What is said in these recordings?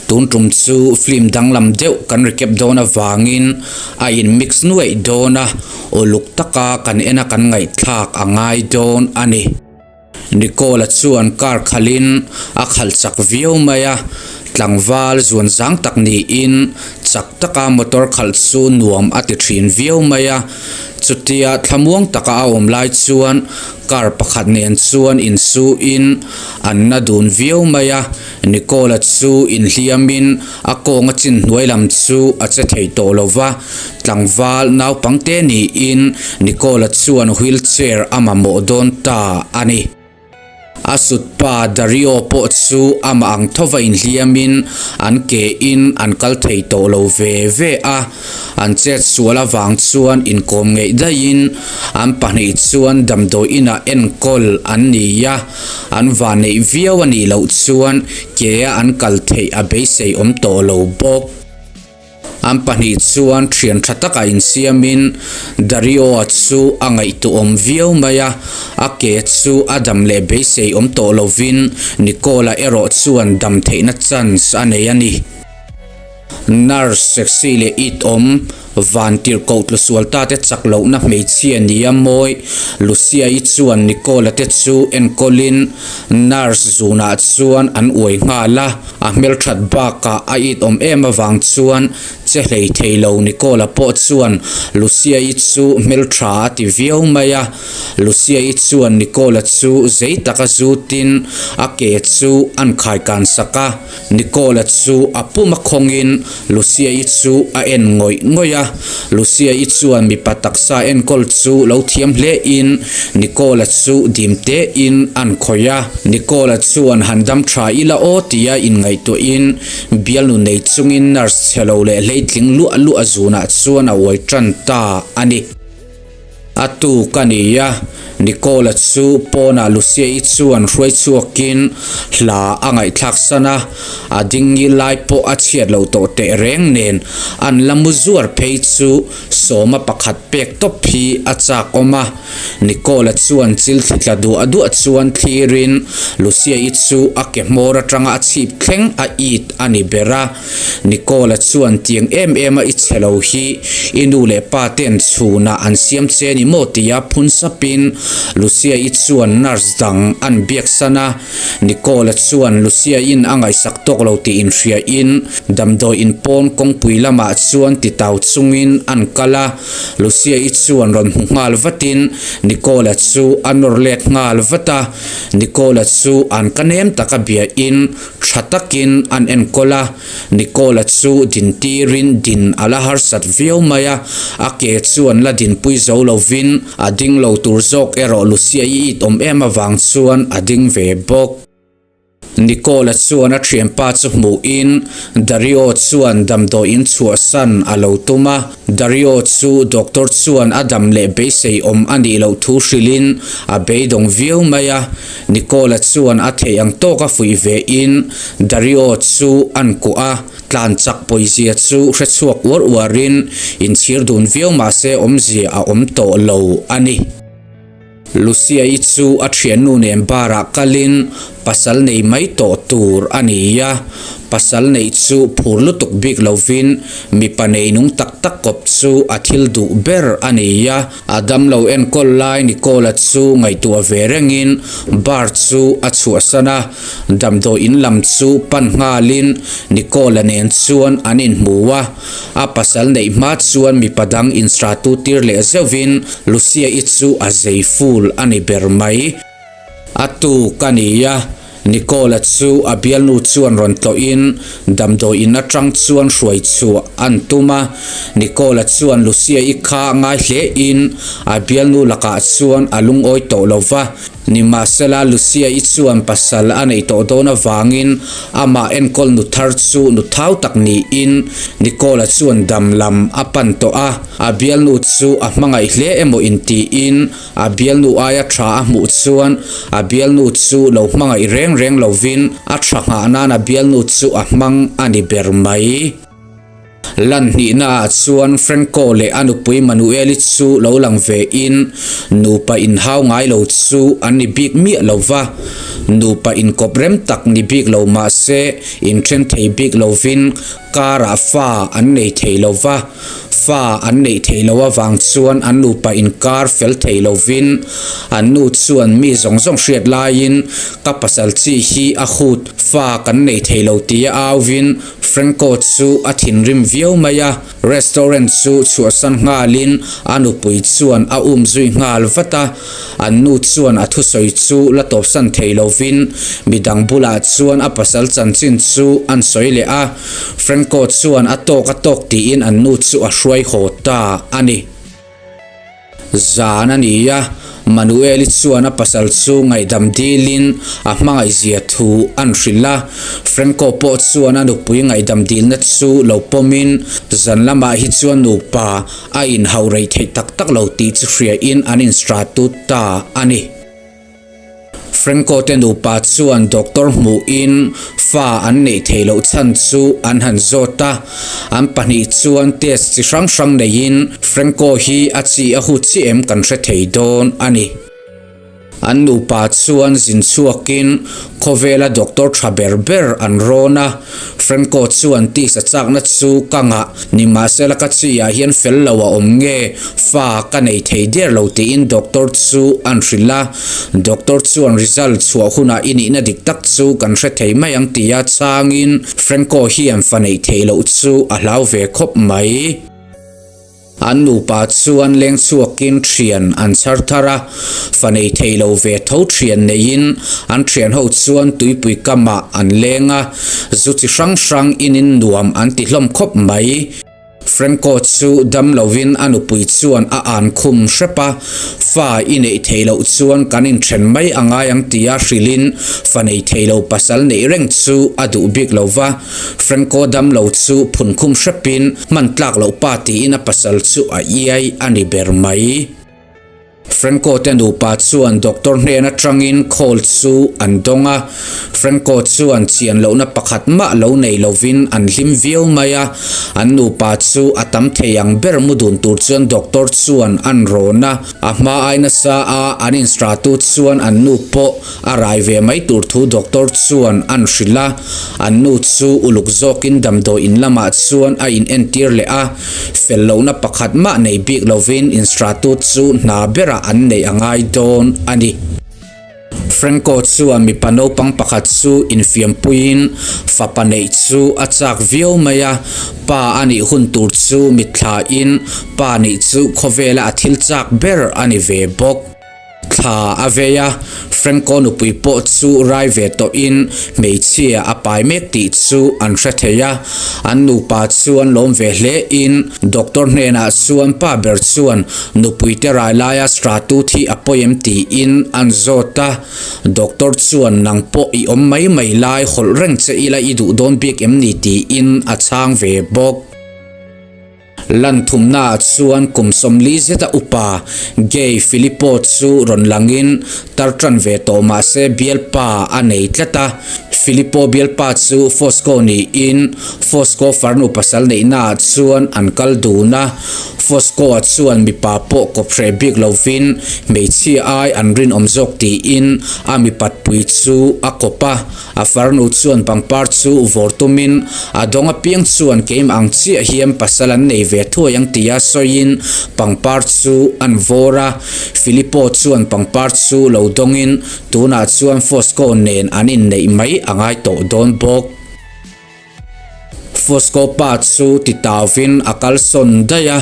Tun tum chu film danglam deuh kan recap dawn avangin a in mix nuaih dawn a, uluk taka kan en a kan ngaihthlak a ngai dawn a ni. Nicole-a chuan car khalhin a khalh chak viau mai a, tlangval zuan zang tak niin chak taka motor khalh chu nuam a ti thin viau mai a. Chutia thlamuang taka a awm lai chuan car pakhat nen chuan insuin an na dun viau mai a. Nicola chu inhliamin a kawnga chin hnuai lam chu a che thei tawh lo va, tlangval naupangte niin Nicola chuan wheelchair a mamawh dawn ta a ni. A sutpa Dario pawh chu amah ang thova inhliamin an kein an kal thei tawh lo ve ve a. An chet sual avang chuan inkawm ngeih daihin an pahnih chuan damdawi inah enkawl an ni a, an vanneih viau a nih loh chuan kea an kal theih a beisei awm tawh lo bawk. An pahnih chuan thian tha takah insiamin Dario-a chu a ngaihtuahawm viau mai a, a ke chu a dam leh beisei awm tawh lovin Nicole-a erawh chuan dam theihna chance a nei a ni. Nurse sexy leh it awm van tirhkoh tlu sual ta te chak lohna hmeichhia nia mawi Lucia-i chuan Nicole-a te chu enkawlin nurse zunah chuan an uai nghal a, a hmelthat bakah a it awm em avang chuan che hlei thei lo Nicole-a pawh chuan Lucia-i chu hmeltha a ti viau mai a, Lucia-i chuan Nicole-a chu zei taka zutin a ke chu an khaikan sak a. Nicola chu a pum a khawngin Lucia-i chu a en ngawih ngawih a. Lucia-i chuan mipa taksa enkawl chu lo thiam hle in Nicola chu dim te in an khawih a. Nicola chuan han dam tha ila aw tia inngaihtuah in bialnu nei chungin nurse chhe lo leh hleitling luah luah zunah chuan a uai tan ta a ni. A tuk a ni a, Nicola chu pawnah Lucia-i chuan hruai chhuakin hla a ngaihthlak san a, a ding ngil lai pawh a chhiat loh tawh teh reng nen an la mu zuar phei chu sawma pakhat pek tawp hi a chak awm a. Nicola chuan chil thli tla duah duah chuan thlirin Lucia-i chu a ke hmawr atanga a chhip thleng a it a ni ber a. Nicola chuan tiang em em a i chhe lo hi i nu leh pa ten chhunah an siam che ni maw tia phun sapin Lucia-i chuan nurse dang an biak san a. Nicola chuan Lucia-in a ngaihsak tawk lo tih inhriain damdawi in pawn kawngpui lamah chuan titau chungin an kal a. Lucia-i chuan rawn hmu nghal vatin Nicola chu a nawr let nghal vat a. Nicola chu an ka nem taka biain Tha takin an enkawl a, Nicola chu din tirin din a la harsat viau mai a, a ke chuan la dinpui zo lovin a ding lo tur zawk erawh Lucia-i it awm em avang chuan a ding ve bawk. Nicola chuan a thianpa chu hmuhin Dario chuan damdawiin chhuahsan a lo tum a, Dario chu doctor chuan a dam leh beisei awm a nih loh thu hrilhin a beidawng viau mai a, Nicola chuan a theih ang tawka fuih ve in Dario chu an kuah a, tlan chak pawizia chu hre chhuak uar uar in inchhir dun viau mahse awmzia a awm tawh lo a ni. Lucia-i chu a thiannu nen bar ah kal in pasal nei mai tawh tur a ni a, pasal neih chu phur lutuk bik lovin mipa nei nung tak tak kawp chu a thil duh ber a ni a. A damlo enkawl lai Nicola chu ngaihtuah ve rengin bar chu a chhuahsan a, damdawi in lam chu pan nghalin Nicola nen chuan an inhmu a. A pasal neih hma chuan mipa dang instratu tir leh zeuhin Lucia-i chu a zei ful a ni ber mai. A tuk a ni a, Nicola chu a bialnu chuan rawn tlawhin damdawi in atang chuan hruai chhuah an tum a. Nicola chuan Lucia-i kha ngai hlein a bialnu lakah chuan a lungawi tawh lo va. Nimahsela Lucia-i chuan pasal a neih tawh dawn avangin amah enkawl nu thar chu nu thau tak niin Nicola chuan dam lam a pan tawh a. A bialnu chu a hmangaih hle emaw intiin A bialnu aia tha a hmuh chuan a bialnu chu lo hmangaih reng reng lovin a tha nghah nan a bialnu chu a hmang a ni ber mai. Lan hnihna ah chuan Franco leh a nupui Manuel-i chu lo lang ve in nupa inhau ngai lo chu an ni bik miah lo va. Nupa inkawp rem tak ni bik lo mah se inthen thei bik lovin karah fa an nei thei lo va, fa an neih theih loh avang chuan an nupa inkar fel thei lovin an nu chuan mi zawng zawng hriat laiin ka pasal chi hi a hut fa kan nei thei lo tia auvin Franco chu a thinrim viau mai a. Restaurant chu chhuahsan nghalin a nupui chuan a um zui nghal vat a, an nu chuan a thusawi chu la tawpsan thei lovin midang bulah chuan a pasal chanchin chu an sawi leh a, Franco chuan a tawk a tawk tiin an nu chu a hruai haw ta a ni. Zan a ni a, Manuel-i chuan a pasal chu ngaihdam dilin a hmangaihzia thu an hrilh a. Franco pawh chuan a nupui ngaihdam dilna chu lo pawmin zan lamah hi chuan nupa a inhauh rei theih tak tak lo tih chu hriain an instratut ta a ni. Franco te nupa chuan doctor hmuhin fa an neih theih loh chhan chu an han zawt a, an pahnih chuan test chi hrang hrang neiin Franco hi a chi a hut chiah em kan hre thei dawn a ni. An nupa chuan zin chhuakin khawvela doctor tha ber ber an rawn a, Franco chuan tisa chakna chu ka ngah nimahsela ka chi ah hian fel lo a awm nge fa ka nei thei der lo tiin doctor chu an hrilh a, doctor chuan result chhuah hunah i nihna dik tak chu kan hre thei mai ang tia chhangin Franco hian fa neih theih loh chu a hlau ve khawp mai. An nupa chuan leng chhuakin thian an chhar thar a, fa nei thei lo ve tho thian neiin an thian ho chuan tuipui kamah an leng a, zu chi hrang hrang inin nuam an ti hlawm khawp mai. Franco chu dam lovin a nupui chuan a an khum hrep a, fa i neih theih loh chuan kan inthen mai a ngai ang tia hrilhin fa nei thei lo pasal neih reng chu a duh bik lo va. Franco dam lo chu phun khum hrepin hman tlak loh pa tiin a pasal chu a iai a ni ber mai. Franco te nupa chuan doctor hnen atangin call chu an dawng a, Franco chuan chian lohna pakhat mah lo nei lovin an hlim viau mai a, an nupa chu a tam thei ang ber mu dun tur chuan doctor chuan an rawn a, a hma ai nasa a an instratu chuan an nu pawh a rai ve mai tur thu doctor chuan an hrilh a, an nu chu uluk zawkin damdawi in lamah chuan a inentir leh a. Fel lohna pakhat mah nei bik lovin instratut chu hna berah an neih a ngai dawn a ni. Franco chuan mipa naupang pakhat chu infiampuiin fapa neih chu a chak viau mai a, pa a nih hun tur chu mitthlain pa nih chu khawvela a thil chak ber a ni ve bawk. Thla a vei a, Franco nupui pawh chu rai ve tawhin hmeichhia a pai mek tih chu an hre thei a, an nupa chu an lawm ve hle in doctor hnenah chuan pa ber chuan nupui te rai laia stratu thi a pawi em tiin an zawt a, doctor chuan nang pawh i awm mai mai lai hawlh reng che ila i duh dawn bik em ni tiin a chhang ve bawk. Lan thumnaah chuan kum 40 zeta upa Gay Filippo chu rawn langin tar tan ve tawh mah se bialpa a nei tlat a. Filippo bialpa chu Fosco niin Fosco farnu pasal neihnaah chuan an kal dun a. Fosco-a chuan mipa pawh kawp hreh bik lovin hmeichhia ai an rinawm zawk tiin a mipatpui chu a kawp a. A farnu chuan pangpar chu vawr tumin a dawng apiang chuan keimah ang chiah hian pasal an nei ve thuai ang tia sawiin pangpar chu an vawr a. Filippo chuan pangpar chu lo dawngin tunah chuan Fosco nen an inneih mai a ngai tawh dawn bawk. Fosco pa chu ti tauvin a kalsawn daih a,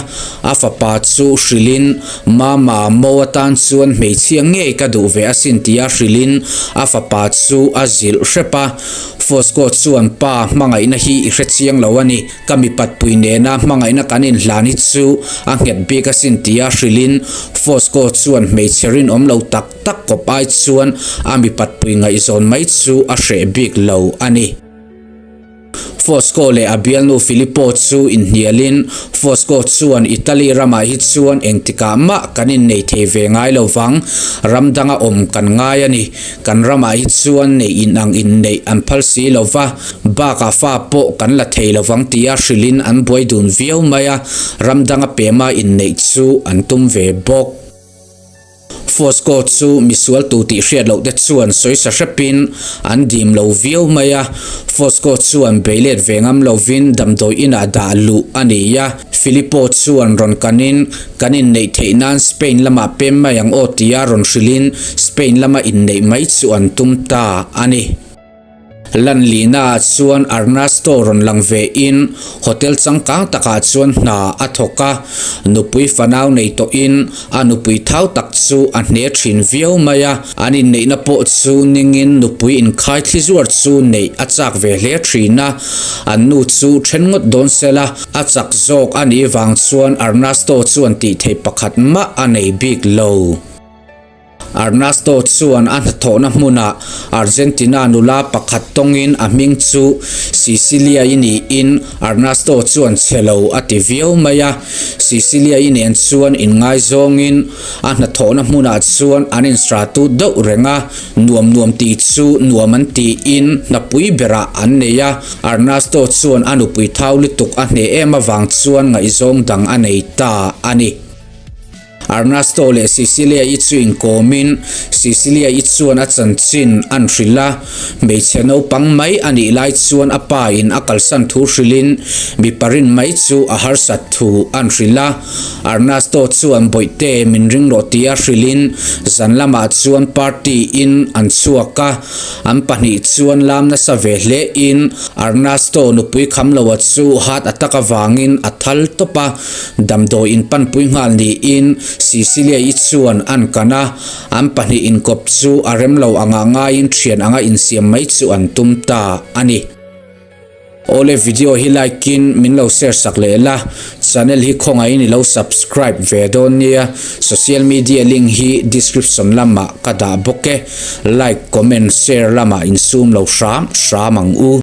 a fapa chu hrilhin, Mama, mo atan chuan hmeichhia ngei ka duh ve asin tia hrilhin a fapa chu a zilh hrep a. Fosco chuan, Pa, hmangaihna hi i hre chiang lo a ni. Ka mipatpui nena hmangaihna kan inhlan hi chu a nghet bik asin tia hrilhin Fosco chuan hmeichhe rinawm lo tak tak kawp ai chuan a mipatpui ngaihzawn mai chu a hreh bik lo a ni. Fosco leh a bialnu Filippo chu inhnialin Fosco chuan Italy ramah hi chuan engtikah mah kan innei thei ve ngai lo vang, ram danga awm kan ngai a ni. Kan ramah hi chuan neih inang inneih an phal si lo va, bakah fa pawh kan la thei lo vang tia hrilhin an buai dun viau mai a, ram danga pema inneih chu an tum ve bawk. Fosco chu misual tu tih hriat loh te chuan sawisa hrepin an dim lo viau mai a. Fosco chuan bei let ve ngam lovin damdawi inah dah luh a ni a. Filippo chuan rawn kanin kan inneih theih nan Spain lamah pem mai ang aw tia rawn hrilhin Spain lama inneih mai chu an tum ta a ni. Lanlina ah chuan Ernesto rawn lang ve in hotel changkang takah chuan hna a thawk a, nupui fanau nei tawhin a nupui thau tak chu a hne thin viau mai a, an inneihna pawh chu ningin nupui inkhai thli zuar chu neih a chak ve hle thin a, an nu chu then ngawt dawn sela a chak zawk a nih vang chuan Ernesto chuan tih theih pakhat mah a nei bik lo. Ernesto chuan a hnathawhna hmunah Argentina nula pakhat tawngin a hming chu Cecilia-i niin Ernesto chuan chhe lo a ti viau mai a. Cecilia-i nen chuan inngaizawngin a hnathawhna hmunah chuan an insratu deuh reng a, nuam nuam tih chu nuam an tiin hnapui berah an nei a. Ernesto chuan a nupui thau lutuk a hneh em avang chuan ngaihzawng dang a nei ta a ni. Ernesto leh Cecilia-i chu inkawmin, Cecilia-i chuan a chanchin an hrilh a, hmeichhe naupang mai a nih lai chuan a pa in a kalsan thu hrilhin mipa rin mai chu a harsat thu an hrilh a. Ernesto chuan Bawihte min ring rawh tia hrilhin zan lamah chuan party in an chhuak a, an pahnih chuan lam nasa ve hle in Ernesto nupui kham loa chu heart attack avangin a thal tawp a. Damdawi in panpui nghal niin Cecilia-i chuan an kan a, an pahnih inkawp chu a rem lo anga ngaiin thian anga insiam mai chu an tum ta a ni. Awle video hi like in min lo share sak leh la, channel hi khawngaihin i lo subscribe ve dawn nia, social media link hi description lamah ka dah bawk e, like, comment, share lamah insum lo hram hram ang u.